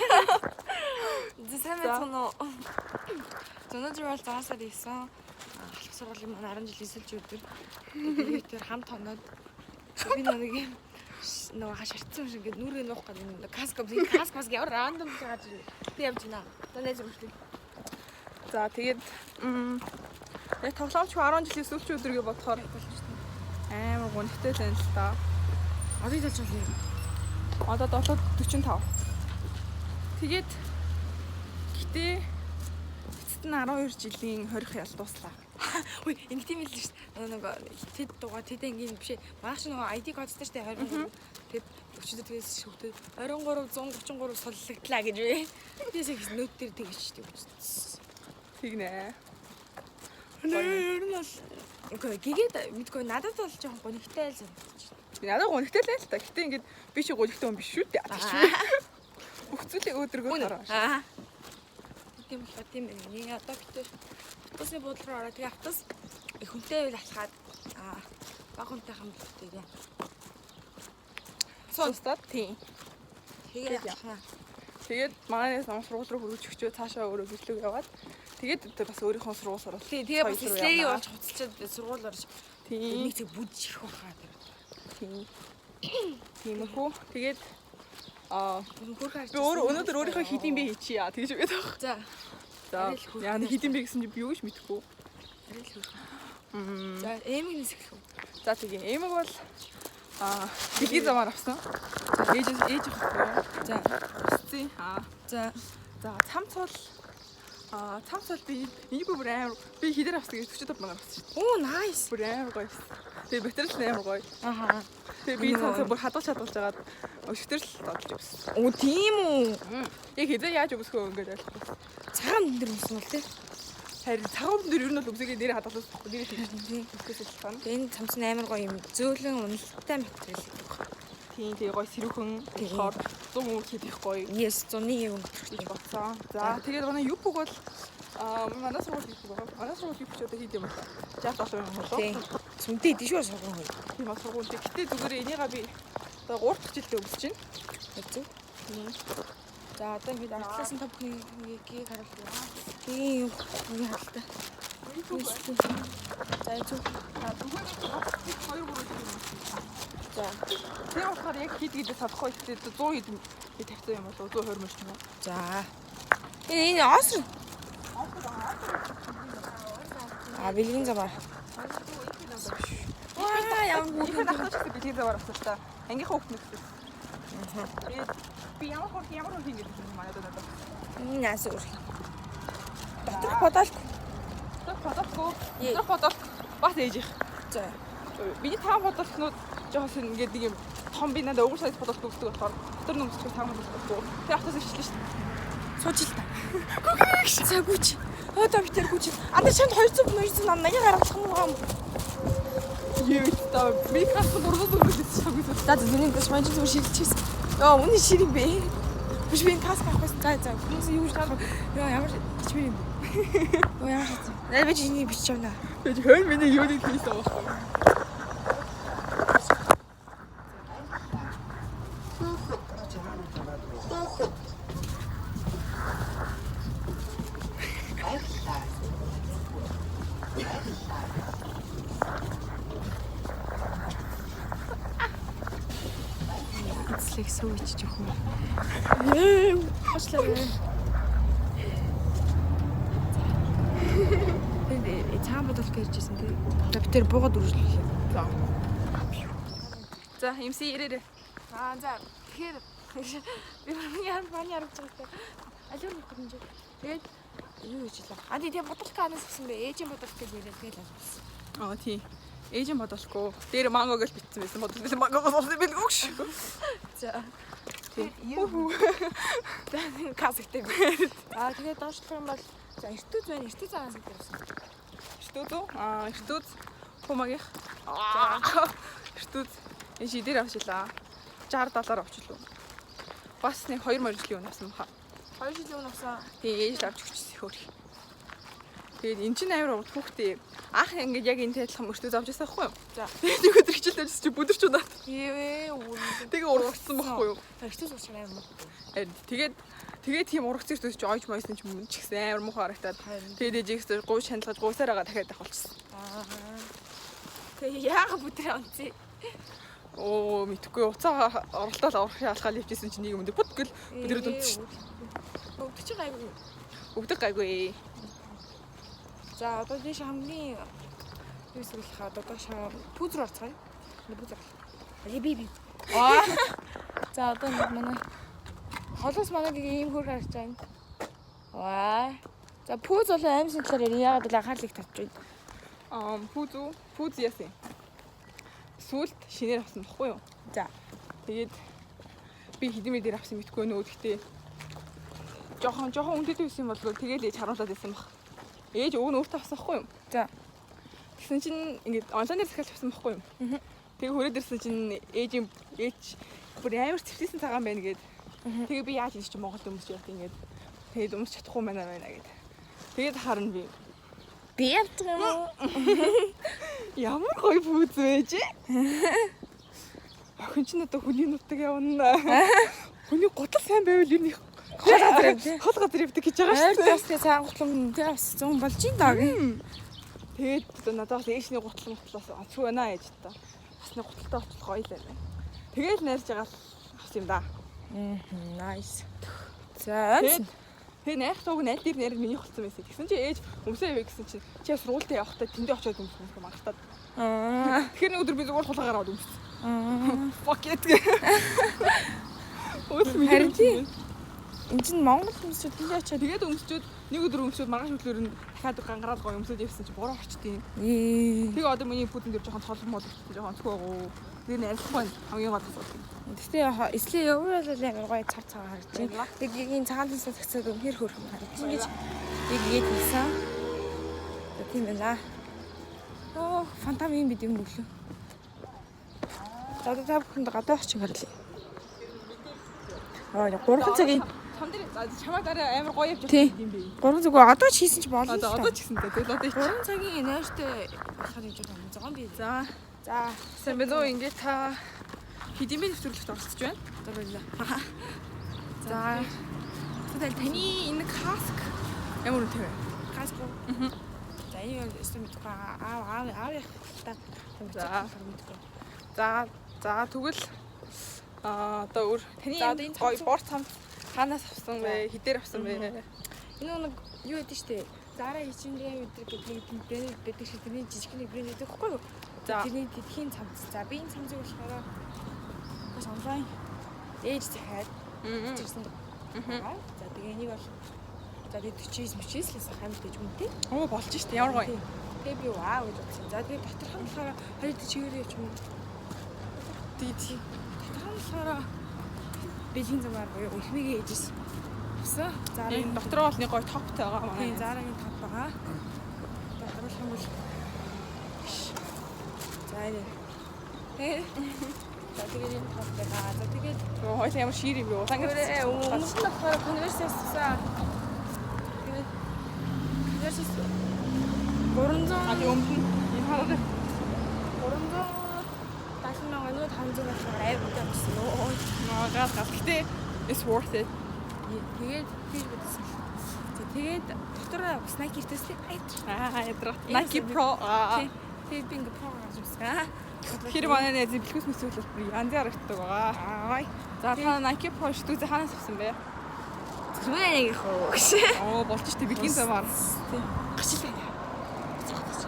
За, сайн байцгаана уу? За, өнөөдөр бол 6 сарын 9, халах сургуулийн маань 10 жилийн сүүлчийн өдөр. Тэгээд тэр хамт хоноод би нэг юм нөгөө хаширцсан юм шиг ингээд нүрээ нуух гэдэг юм. Каск каск бас ямар random гарч ирээ. Тэг явж байна. За, найз өргөлтэй. За, тэгээд яг тоглоомч 10 жилийн сүүлчийн өдөр гэж бодохоор амар гонхтой л байна л та. Одоо хэлж болно. Одоо 7:45. Тэгээд гэтээ эцэст нь 12 жилийн хорих ял дууслаа. Үй, ингэ тийм л шүү дээ. Нөгөө тэд дугаа тэд ангийн биш ээ. Манайх ч нөгөө ID кодтой шүү дээ, 23. Тэгэд өчигдөр тэгээс шүүхтэй 23 133 суллагдлаа гэж би. Би сэх нөт дээр тэгэж шүү дээ. Тэгнэ. Нэр нь бол үгүй гэгээд мэдгүй, надад бол жоохон гонигтай л санагдчих. Би надад гонхтой л байл та. Гэтэ ингээд би чи гонхтой хүн биш шүү дээ. Тэгч. Бүх зүйлийг өөдрөгөө хараа. Аа. Тийм болохоор тийм байна. Нэг одоо битэр автобусны буудлын руу ороо. Тэгээ автобус их хүнтэй байл алхаад баг хүнтэй хамт тэгээ. Суустаад тийм. Тэгээд алхана. Тэгээд манайс нам сургууль руу хөргөж өгчөө цаашаа өөрөө гэрлэг яваад тэгээд бас өөрийнхөө сургууль сурал. Тий, тэгээ бас слей болж хуцалчаад сургууль орж Тийм. нэг зэг бүжих байхаа тэр. Тийм. Тиймэрхүү. Тэгээд Хөрх харж. би өөрөө өнөөдөр өөрийнхөө хэдийн бэ хийчихье. Тэгж үгээд байгаа. За. За, Арай л хөрх яа, нэг хэдийн бэ гэсэн чи би юу ч мэдэхгүй. Арай л хөрх. За, эмиг нисэх үү? За, тэгээ эмэг бол дэлхийн замаар авсан. Ээж ээж ихгүй. За. Үсцэн. За. За, цамц бол цамц бол би энийг бүр амар би хідээр авсан гэж 45 мянгаар авсан шүү дээ. Оо, nice. Бүр амар гоё. Тэгээ материал нь амар гоё. Аха. Тэгээ би цамцаа бүр хадгалж хадгалж хагаад өчтөр л додолж өгсөн. Оо, тийм үү? Яг хэзээ яаж өмсөхөө ингээд ойлгохгүй. Цагаан өндөр өмсөн бол тий. Харин цагаан өндөр ер нь бол өмсөгээ нэрээ хадгалах байхгүй нэрээ тэгж Тийм. өмсөхөөс болохоор. Тэгээ энэ цамц нь амар гоё юм зөөлөн уналттай материал гэдэг байна. Тийм, тэгээ гоё сэрүүхэн болохоор 100 үр хийх гоё Yes, зуны юм. гэж бодсон. За, тэгээд манай юпуг бол манай сургууль юпуг байгаа. Манай сургууль юпуг ч одоо хийд юм бол 67 юм болоо. Тийм. Сүнтэй идэв шүү сургууль. Тийм ба сургууль. Гэтэ зүгээр энийгээ би одоо 3 дахь жилдээ өмсөж байна. Зөв. За, одоо ингэж артлаас нь та бүхний гийг харуулъя. Тийм, юм харалтай. За, зөв. За, зүгээр нэг 2 3 жил юм. За. Тэр болохоор яг хэд гэдэг тодорхой ихтэй 100 хэд би тавьсан юм болоо 120 мөр ч юм уу. За. Энэ оср. А, бэлгийн замаар. Аа, ямар Их хүүхэн. ахлаж гэсэн бэлгийн заваар авсан л та. Ангийнхаа хүүхд нэгсэн. Тэгээд би ямар хурд ямар хурд ингэж юм манай даа. Энэ яас өөр. Доторх бодоолгүй. Доторх бодолгүй. Е. Доторх бодолк бас ээжих. За. Миний таан бодолкнууд жоохон ингээд нэг юм том, би надад oversize бодолк өгдөг болохоор дотор нь өмсчих таан бодолк. Тэр ахтаас ичлээ шүү дээ. Сууж л та. За, гүч. Одоо би тэр гүч. А, тэр чамд 200 280 гаргалах юм уу? Юу та би хас 300 төгрөг гэсэн шиг үгүй. За, зүний дэс маань зүгээр ширчихсэн. Йоо, үнэ шир юм бэ? Биш, би энэ каск авах байсан. За за, хүмүүс юу гэж харах. Йоо, ямар ичмэр юм бэ? Йоо, ямар шатсан. Най, би чиний бичиж явна. Би хөөе, миний юуныг хийсэн байгаа байхгүй. Эцлэг сүү ичиж өгөх үү? Ээ, уучлаарай. Тэгээд цагаан бодолт гэж хэлсэн тий. За, би тэр буугаад үргэлжлүүлээ. За. За, MC ирээрээ. Аа, за, тэгэхээр би миний маний харж байгаатай. Алиур нэг юм чи. Тэгээд юу хийж илаа? А, тий, тэгээ бодолт анаас авсан бэ? Ээжийн бодолт гэж яриад тэгэл авсан. Аа, тий. Ээжийн бодолгүй. Дээр манго гэж бичсэн байсан. Бодол манго болсон билгүй ш. За. Тий. За, касагтай. Аа, тэгээд доошлох юм бол за, эртүүз байна. Эртүүз араас гэдэг авсан. Эртүүз үү? Эртүүз Пумагийнх. За. Эртүүз энэ шидээр авчлаа. 60 70-аар авчлаа. Бас нэг 2 морь жилийн өмнө авсан баха. 2 жилийн өмнө авсан. Тий, ээж л авч өгчихсэн хөөр. Тэгээд эн чинь амар урд хүүхдээ. Анх ингээд яг энэ адилхан мөртөө зовж байсан байхгүй юу? За. Тэгээд нэг өдөр хичээлд ажилласан чи бүдэрч унаад. Евээ үгүй. Тэгээ ургацсан байхгүй юу? Тэр хичээл сурч амар муу. Харин тэгээд тэгээд тийм ургац иртөөс чи ойж мойсон ч юм ч гэсэн амар муухай харагдаад. Харин. Тэгээд ээжигс гуй шаналгаж гуйсаар байгаа дахиад авах болчихсон. Аа. Тэгээ яага бүдрээ онцъя. Оо мэдхгүй уцаа оролтол орох шалхаал явчихсан чинь нэг юм дээр бүт гэл бүдрээд унтчих. Өвдөж чи гайгүй. Өвдөг гайгүй. За одоо тийш хамгийн юу сүүлхээ одоо доош пүүз рүү орцгоё. Пүүз рүү. Али би би. Аа. За одоо нэг манай холоос манай гээ ийм хөр харж байна. Ваа. За пүүз болон аимшиг талаар ярина. Яагаад гэвэл анхаарал их татж байна. Аа пүүз үү? Пүүз яасан юм? Сүүлд шинээр авсан бохгүй юу? За. Тэгээд би хэдэн мэдээр авсан мэдгүй нөө гэхдээ жоохон жоохон үнэтэй байсан юм болов тэгэл ээж харуулад байсан баг. Ээж уг нь өөртөө авсан бохгүй юу? За. Тэгсэн чинь ингээд онлайнаар захиалж авсан бохгүй юу? Тэгээ хүрээд ирсэн чинь ээжийн ээж бүр амар цэвтэйсэн цагаан байна гээд. Тэгээ би яаж ийч чи Монголд өмсч явах ингээд. Тэгээд өмсч чадахгүй байна байна гээд. Тэгээд харна би. Би явдаг юм уу? Ямар гоё пүүз вэ чи? Охин чинь одоо хүний нутаг явна. Хүний гутал сайн байвал ер нь их Хол газар явдаг. хол газар явдаг гэж байгаа Ойр шүү дээ. тас тэгээ цагаан гутлан тэгээ бас зүүн болж ин даа гэх. Тэгээд одоо надад бас ээшний гутал мутлаас онцгүй байна ээж та. Бас нэг гуталтай болчих гоё л байна. Тэгээл найрж байгаа л авсан юм да. Nice. За Тэгээд тэгээ найрах туг нь аль дээр найр миний болсон байсан. Тэгсэн чи ээж өмсөө явъя гэсэн чинь чи сургуультай явахдаа тэндээ очиод өмсөн юм мангартаад. Аа. Тэгэхээр нэг өдөр би зүгээр хулгай гараад өмссөн. Аа. Fuck it. Өөл миний Харин тийм. Энд чинь Монгол хүмүүсүүд тэндээ очиод Тэгээд өмсчөөд нэг өдөр өмсчөөд маргааш өглөөр нь дахиад гангараад гоё өмсөд явсан чи буруу орчдیں۔ Ээ. Тэгээ одоо миний пүүдэн дээр жоохон цолон мол жоохон онцгүй байгаа. Тэр нь арилахгүй хамгийн гол асуудал. Гэтэ эслийн өвөр бол амар гоё цав цагаан харагдаж байна. Тэг яг энэ цагаан тэнцээ цагцаад үнэхэр хөөрхөн харагдаж байна гэж яг ингэж хэлсэн. За тийм байна. Оо, фантом юм бид юм өглөө. За одоо та бүхэнд гадаа очих харлаа. Аа, 3 цагийн Чам дээр чамаа дараа амар гоё явж Тий. юм бэ. 3 цаг одоо ч хийсэн ч болно л Одоо та. одоо ч гэсэн дээ. Тэгэл одоо 3 цагийн нойртой болохоор юм жоохон зомби. За За, сайн байна уу? Ингээд та хэдийн бэ нэвтрүүлэгт оролцож байна. одоо баярлалаа. За. Тэгэл таны энэ каск ямар үнэтэй вэ? Каско. За энэ юу өстө мэдгүй аав аав аав их та. За. Мэдгүй. За за тэгвэл аа одоо өөр таны За, одоо энэ гоё цамц- бор цамц хаанаас авсан бэ? Хідээр авсан бэ? Энэ нэг юу гэдэг штэ. Zara H&M өдр гэдэг нэг брэнд байдаг шиг тэрний жижиг нэг брэнд байдаг хгүй юу? За. Тэрний тэдхийн цамц. За би энэ цамцыг болохоор бас онлайн ээж захиад ирсэн. За тэгээ энийг бол за тэгээ 49 мөчээс л амар дэж үнэтэй. Оо болж штэ ямар гоё. Тийм. Тэгээ би вау гэж бодсон. За тэгээ доторх нь болохоор хоёр чигээр явчих юм. Тий тий. Доторх нь болохоор бэлгийн замаар буюу өлхмигээ ээжээс авсан. Энэ Zara-гийн дотроо бол нэг гоё топтой байгаа манай. Тийм, Zara-гийн топ байгаа. Одоо харуулах юм бол За энэ. Э. За тэгээд энэ топ байгаа. За тэгээд Оо хоёул ямар шир юм бэ? Улаан Өөрөө өмнөх нь болохоор Converse-ээс авсан. Тэгээд Converse-ээс 300 А тий өмнө нь энэ хараа. 370 мянга нөө 500 болохоор амар үнэтэй авсан. Өө. Ноо гал гал. Гэтэ it's worth it. Тэгээд тийж бодсон. За тэгээд дотор бас Nike эртээсээ айд. Аа ядраа. Nike Pro. Аа. Тэгээд би ингээ Pro гаргаж ирсэн. Тэгэхээр манай найз бэлхүүс мэсүүл бол бүр янз харагддаг байгаа. Аа. За та Nike Pro шдүүзээ хаанаас авсан бэ? Зүрхээ нэг их уу гэж. Оо болж штэ бэлгийн замаар. Гарч илээ.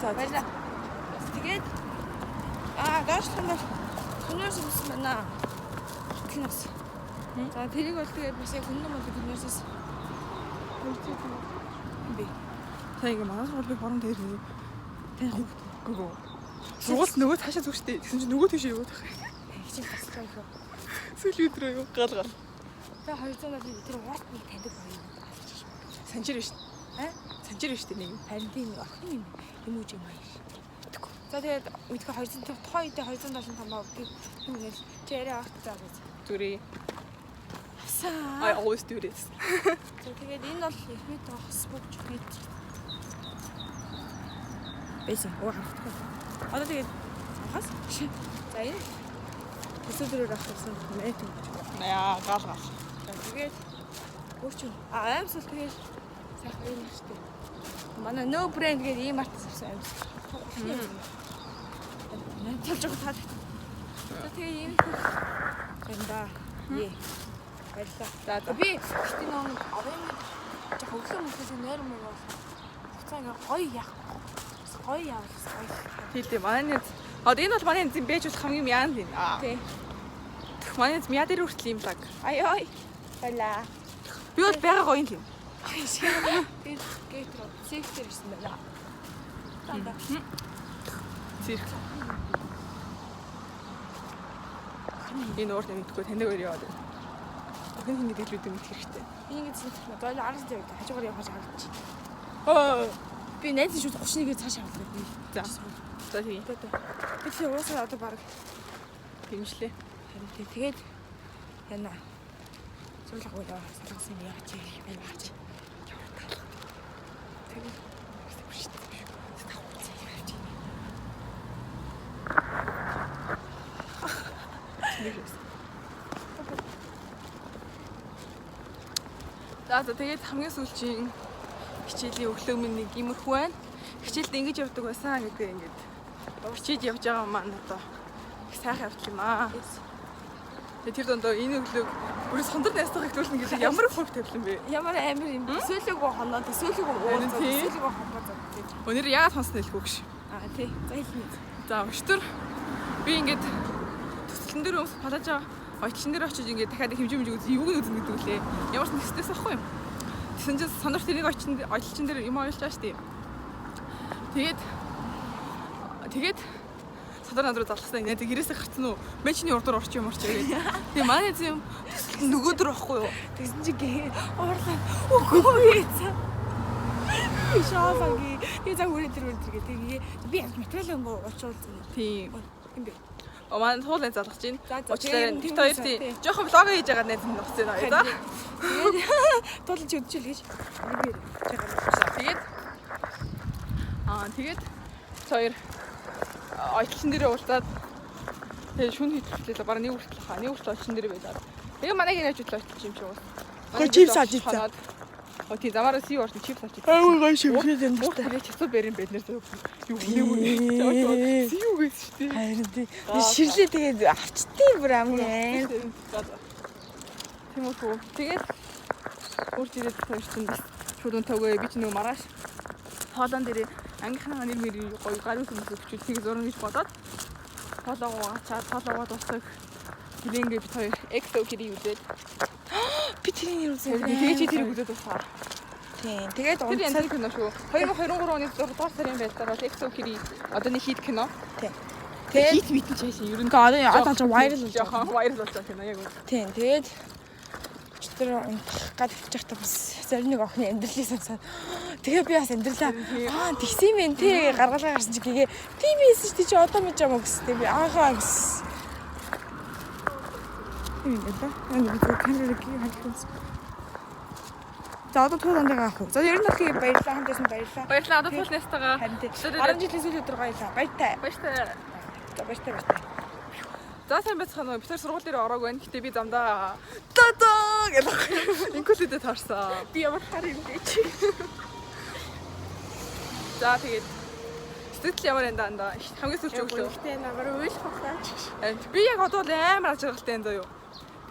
За баярлалаа. Тэгээд аа доошлох нь бол Converse өмсөн байна. Гэтэл нас. За тэрийг бол тэгээд бас яг хүннэн бол Converse-с бэ. Та ингээ манай сургууль би хорон дээр нэг таних хүүхдгөө. Сургуульд нөгөө цаашаа зүг штэ. Тэгсэн чинь нөгөө тийшээ яваад байх. Хичээл тасалж байгаа юм. Сүүлийн өдрөө юу гал гал. За 270 тэр урт нэг таньдаг хоёр алж шив. Санчир биш. Аа? Санчир биш нэг. Харин тийм нэг охин юм юм уу юм аа. За тэгээд мэдгүй 200 тухайн үедээ 275 маа тийм юм нэл чи яриа авах за гэж. Зүрээ. Авсан. I always do this. За тэгээд энэ бол их мэд хос бүгж бид. Байсан. Уг харагдахгүй. Одоо тэгээд хас. За энэ төсөөлрөөр авсан мэт юм. Яа, гал гал. За тэгээд өөр чинь аимсал тэгээд сайхан юм шүү дээ. Манай no brand гэдэг ийм артс авсан аимсал. Нанталж байгаа таалагдсан. За тэгээд ийм их юм да. Е. Баярлалаа. За за. Би гэтээ нэг овын жоох өглөө мөхөөс нойр мөр бол хуцаа ингээ гоё яах. Гоё явал гоё. Тийлээ манай найз. Одоо энэ бол манай найзын бэж болох хамгийн мяан юм. Аа. Тий. Тэх манай найз мяа дээр хүртэл юм лаг. Ай ой. Баярлаа. Би бол байгаа гоё юм. Би гейтер сектор ирсэн байна. Дандаа. Цирк. Энэ уур нэмэгдэхгүй таныг өөр яваад байна. Охин хин гэдэг л бид мэдэх хэрэгтэй. Энэ ингэ зэвэх дойл 10 тавь хажуугаар явах харагдчих. Аа. Би найз шүүд 31-ээр цааш авлаа би. За. За тийм. Би чи уусаа одоо баг Дэмжлээ. харин тий. Тэгээд яна. Суулга уу суулгасан юм яаж юм яаж. Тэгээд За за тэгээд хамгийн сүүлчийн хичээлийн өглөө минь нэг иймэрхүү байна. Хичээлд ингэж явдаг байсан гэдэг ингээд хичээж явж байгаа маань одоо их сайхан явдал юм аа. Тэгээд тэр дондоо энэ өглөөг бүрээс хондөр найстайгаа хэвлүүлнэ гэдэг ямар их хувь тавилан бэ? Ямар амар юм. Төсөөлөөгүй хоноо, төсөөлөөгүй Харин уулзаа, тий. төсөөлөөгүй хоноо заа. Өнөр яагаад хонсноо хэлэхгүй гэж. Аа тий. За хэлнэ. За өчтөр би ингээд төсөлн дээр өмс палаж байгаа очлон дээр очиж ингээд дахиад хэмжээ хэмжээ үз юуг нь үзнэ гэдэг үлээ. Ямар ч нэгсдээс ахгүй юм. Тэгсэн чинь сонорч тэрийг очин очлон дээр юм ойлж байгаа шүү дээ. Тэгээд тэгээд садар над руу залгасан. Найз гэрээсээ гарцсан уу? Мэн чиний урдуур орч юм орч гэдэг. Тэгээ манай найз юм төсөлт нөгөөдөр байхгүй юу? Тэгсэн чи гээ уурлаа. Үгүй ээ. Би шоологи. Би за хүрээ тэр хүрээ тэр гээ. Тэгээ би яг материал өнгө уучуулсан. Тийм. Тийм бэ. О манай туул найз залгаж байна. За, за, Уучлаарай. тийм, Бид хоёр тийм, тийм жоохон влог хийж байгаа найз нь нуцсан аа. За. Тэгээд туулж өдчихөл гэж. Би Тэгээд тэгээд хоёр очлон дээрээ уулзаад тэгээд шүн хэвтлээ бараг нэг хүртэл хаа нэг хүртэл очлон дээрээ байж байгаа. Тэгээ манай гэр хажууд л очиж юм чи уус. Гой чипс авч идсэн. О тий замаараа си орсон чипс авч идсэн. Ай гой шившээд юм Муу тэр часуу бэрэн байд нэр юу нэг си юу гэсэн шүү дээ. Харин тий. Ширлээ тэгээд авчтیں бүр хамгийн. Тийм үү. Тэгээд урж ирээд хоёр чинь бас шууд унтаагүй би ч нөгөө маргааш хоолон дээр ангийнхнаа нэр мэр гоё гаруй хүмүүс өгчүүл тийг зурна гэж бодоод хоолоогоо ачаад хоолоогоо дуусах тэрэнгээ бид хоёр XO кирийг үзээд Би тэрийг нэр үзээ. тэгээ чи тэрийг үзээд дуусаа. Тийм. Тэгээд Тэр янзын кино шүү. 2023 оны 6 дугаар сарын байдлаар бол XO кири одоо нэг хит кино. Тийм. Тэгээд Хит митэн чаашаа ер нь Ингээ одоо одоо viral болж байгаа. жоохон viral болж байгаа кино яг үү. Тийм. Тэгээд өчтөр унтах гад хэвчих байхдаа бас зарим нэг охины амьдралыг сонсоод тэгээ би бас амьдралаа аа тэгсэн юм бэ тий гаргалгаа гарсан чи гээ тийм байсан чи чи одоо мэдэж байгаа мó гэсэн би аахаа гэсэн. Тийм юм да. Энэ би зөв камерыг харагдсан. За одоо туул андаа авах уу. За ер нь бол тэгээ баярлалаа хамт байсан баярлалаа. Баярлалаа одоо туул найстайгаа. Харин тий. 10 жилийн сүүлийн өдөр гоёлаа. Баяртай. Баяртай. За баяртай баяртай. За сайн байцгаана уу. Би тэр сургууль дээр ороог байна. Гэтэ би замдаа та-та гэх инкулэдэ таарсан. Би ямар хар юм бэ чи. За тэгээд сэтгэл ямар энэ дандаа хамгийн сүүлч өглөө. Гэхдээ намар уйлах хаа. Би яг одоо л амар аж аргалтай энэ заяо.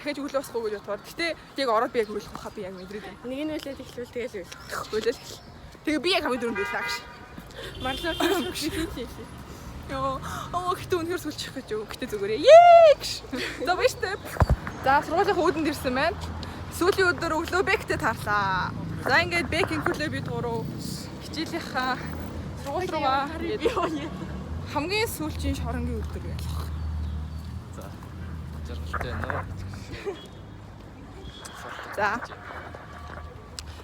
Дахиж өглөө босохгүй гэж бодвор. Гэтэ яг ороод би яг уйлах хаа би яг мэдрээд байна. Нэг нь уйлаад эхлүүл тэгэл уйлах. Уйлал. Тэгээ би яг хамгийн дөрөнд уйлаа гэж. Марлаа хийх. Йоо, оо гэтэ үнэхээр сүлчих гэж юу. Гэтэ зүгээрээ. Ее гэж. За баяртай. За сургуулийн үүдэнд ирсэн байна. Сүүлийн өдөр өглөө бэктэй таарлаа. За ингээд бэк инкулээ бид гурав хичээлийнхаа сургууль руугаа ингээд хамгийн сүүлчийн шоронгийн өдөр байлах. За. Жаргалтай байна уу? За.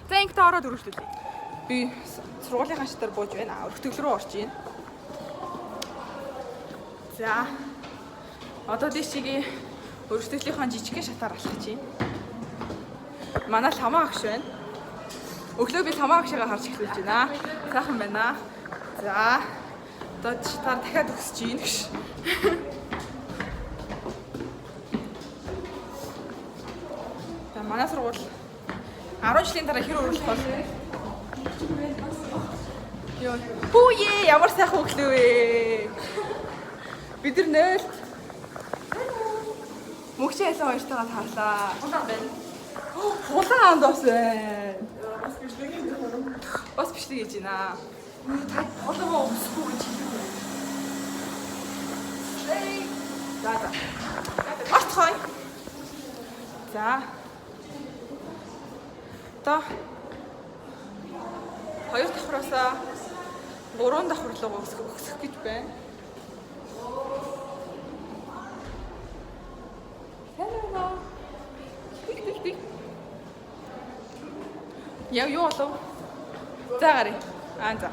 За ингээд ороод өргөжлүүлье. Би сургуулийн хашдаар бууж байна. Өргөтгөл рүү орж ийн. За. Одоо дээшигийн өргөтгөлийнхаа жижигхэн шатаар алхаж байна. Манай ламаа агш байна. Өглөө би ламаа агшигаа харж эхэлж байна. Сайхан байна. За. Одоо та дахиад өсөж ийн гэж. За манай сургууль 10 жилийн дараа хэр өөрчлөх бол? Йоо. Хүүе ямар сайхан өглөө вэ? Бид нар 0 Мөгч айлан хоёртойгоо таарлаа. Хулаан байна. Хулаан анд бас байна. Бас бичлэг хийж байна. Та болоо өсөхгүй гэж хэлээ. За за. Орцгой. За. Одоо хоёр давхраасаа гурван давхар руу өсөх гэж байна. Сайн уу? Тик тик тик. Яа юу болов? За гарыг. Аа за.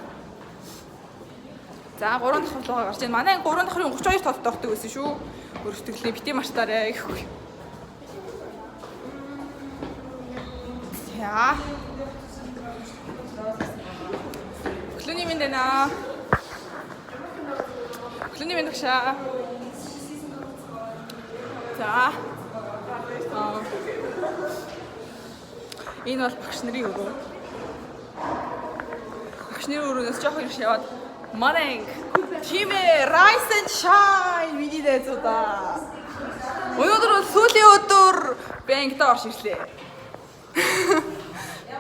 За 3 давхар руугаа гарч байна. Манай 3 давхрын 32 тоолтой ордог байсан шүү. Өрсөлдөглөө бити мартаарэ гэхгүй. За. Өглөөний мэнд байна. Өглөөний мэнд багшаа. За. Аа. Энэ бол багш нарын өрөө. Багш нарын өрөөнөөс жоохон ирш яваад манай анги тийм ээ Rise and Shine миний найзуудаа. Өнөөдөр бол сүүлийн өдөр би ангидаа орж ирлээ.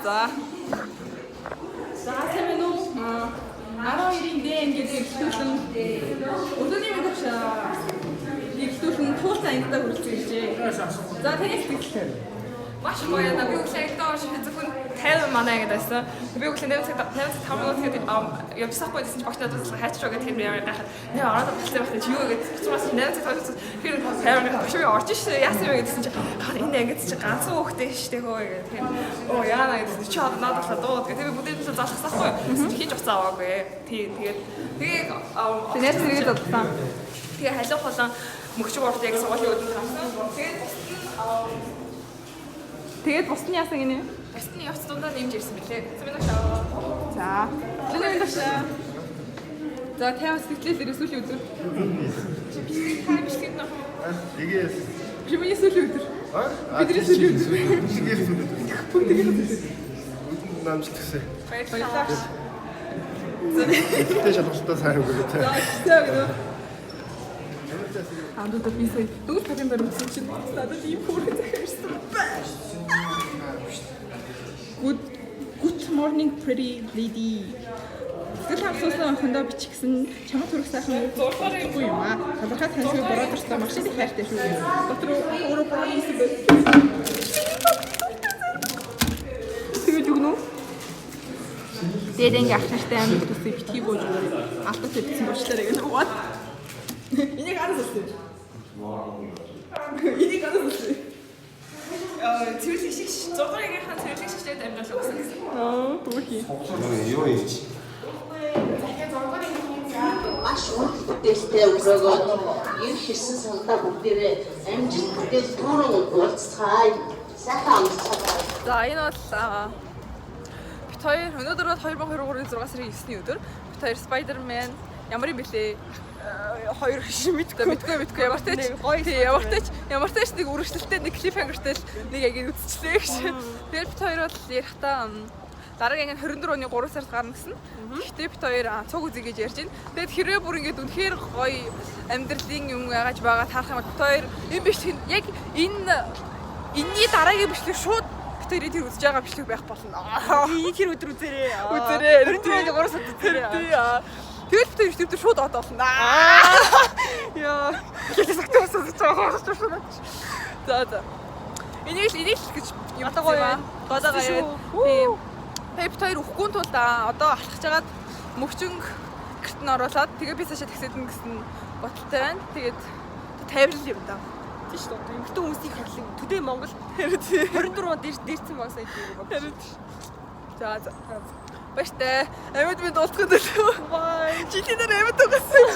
За. За сайн байна уу? 12-ийн Д ингээд эхлүүлэн өглөөний мэнд багшаа. Эхлүүлэн туулсан ангидаа хүрэлцэн иржээ. За таны сэтгэл. Маш гоё яна. Би өглөө ангидаа орж ирэх зөвхөн 50 манай ангид байсан. Би өглөө 8 цаг 8 цаг 5 минут гээд явчихсахгүй гэсэн чинь багш надад хайчраа гэдэг тэр ямар гайхаад нэ ороод талтай байх чи юу гэдэг учраас 8 цаг 5 минут тэр 50 минут багш би орж шээ яасан юм гэдсэн чинь гаа энэ ангид чи ганцхан хүүхдээ штэ хөө гэдэг тэр оо яана гэсэн чи одоо надад талаа дууд гэдэг би бүгдээ талаа залхасахгүй хинж уцаа аваагүй тий тэгээд тэгээ Тэг найз зэрэг задлаа. Тэгээ халиу болон мөгчөг урт яг сургуулийн өдөнд харсан. Тэгээд бусд нь Тэгээд бус нь яасан гинэ? бусд нь явц дундаа нэмж ирсэн мөлий. Зэмэн багшаа. За. Өглөөний мэнд багшаа. За 50 сэтгэлээ дээр сүүлийн өдөр. Чи бичлэг та бичлэг нөх. Тэгээс. Би миний сүүлийн өдөр. Аа? Бидний сүүлийн өдөр. Бичлэгээр сүүлийн өдөр. Бүгдийн өдөр. Намжлт гэсэн. Баярлалаа. Ихтэй шалгалтаа сайн өгөө тэ. За сайн гэнэ. Андууд би сая дөрөв цагийн дараа үсэж чинь надад ийм хөөрхөн захиа ирсэн байна. Good morning pretty lady. Сэтгэл хангасан охиндоо бичигсэн чамд хүрэх сайхан үгүй юм аа. Талархаа таньсгүй бороо дуртай маш их хайртай шүү. Дотор өөрөө бороо хийсэн байх. Тэгэж өгнө үү? Тэгээд ингээ ах нартай амьд төсөө битгий гоож өгөөрэй. Алдаатай бичсэн уучлаарай гэнэ. What? Энийг араас өссөн. Энийг араас өссөн. Цэвэрлэг шиг 6 дугаар ангийнхаа цэвэрлэг шигчээд амжаал өгсөн гэсэн. Аа, хөөрхий. Юу ийч. Маш үр бүтээлтэй өрөөгөөд ирэх ирсэн сандаа бүгдээрээ амжилт бүтээл дүүрэн уулзцгаая. Сайхан амарцгаая. За энэ бол бит хоёр өнөөдөр бол 2023-ны 6 сарын 9-ний өдөр. Бит хоёр Spider-Man ямар юм бэлээ? Хоёр шиг мэдгүй. Мэдгүй ямар ч тий ямар ч ямар ч нэг үргэлжлэлтэй нэг cliffhanger-тэй л нэг анги үзчихлээ гэж. Тэгээд бит хоёр бол ярихдаа дараагийн анги нь 24 оны 3 сард гарна гэсэн. Гэхдээ бит хоёр цуг үзье гэж ярьж байна. Тэгээд хэрвээ бүр ингээд үнэхээр гоё амьдралын юм яагааж байгаа таарах юм бол бит хоёр энэ бичлэг нь яг энэ энэний дараагийн бичлэг шууд бит хоёрын тэр үзэж байгаа бичлэг байх болно. Энэ тэр өдөр үзээрэй. Үзээрэй. 24 оны 3 сард үзээрэй. Тий. Тэгэл бит хоёр тэр шууд од болно. Яа. Хэлээс огтоос үзэж байгаа юм шиг. За за. Энийг л энийг л гэж юм Одоо гоё аа. Одоо гоё. Тийм. Тэгээ бит хоёр үхгүй тул одоо алхаж хагаад мөгчөнг гэрт нь оруулаад тэгээ би цаашаа таксидна гэсэн бодолтой байна. Тэгээд тайвшрал юм да. Тийм шүү дээ. Эмэгтэй хүмүүсийн хорлон төдөө Монгол 24 он дээрсэн баг сая тийм баг. Харин. За за. Баяртай. Амьд минь дуулах гэдэг. Бай. Жилийн дараа амьд угаасан.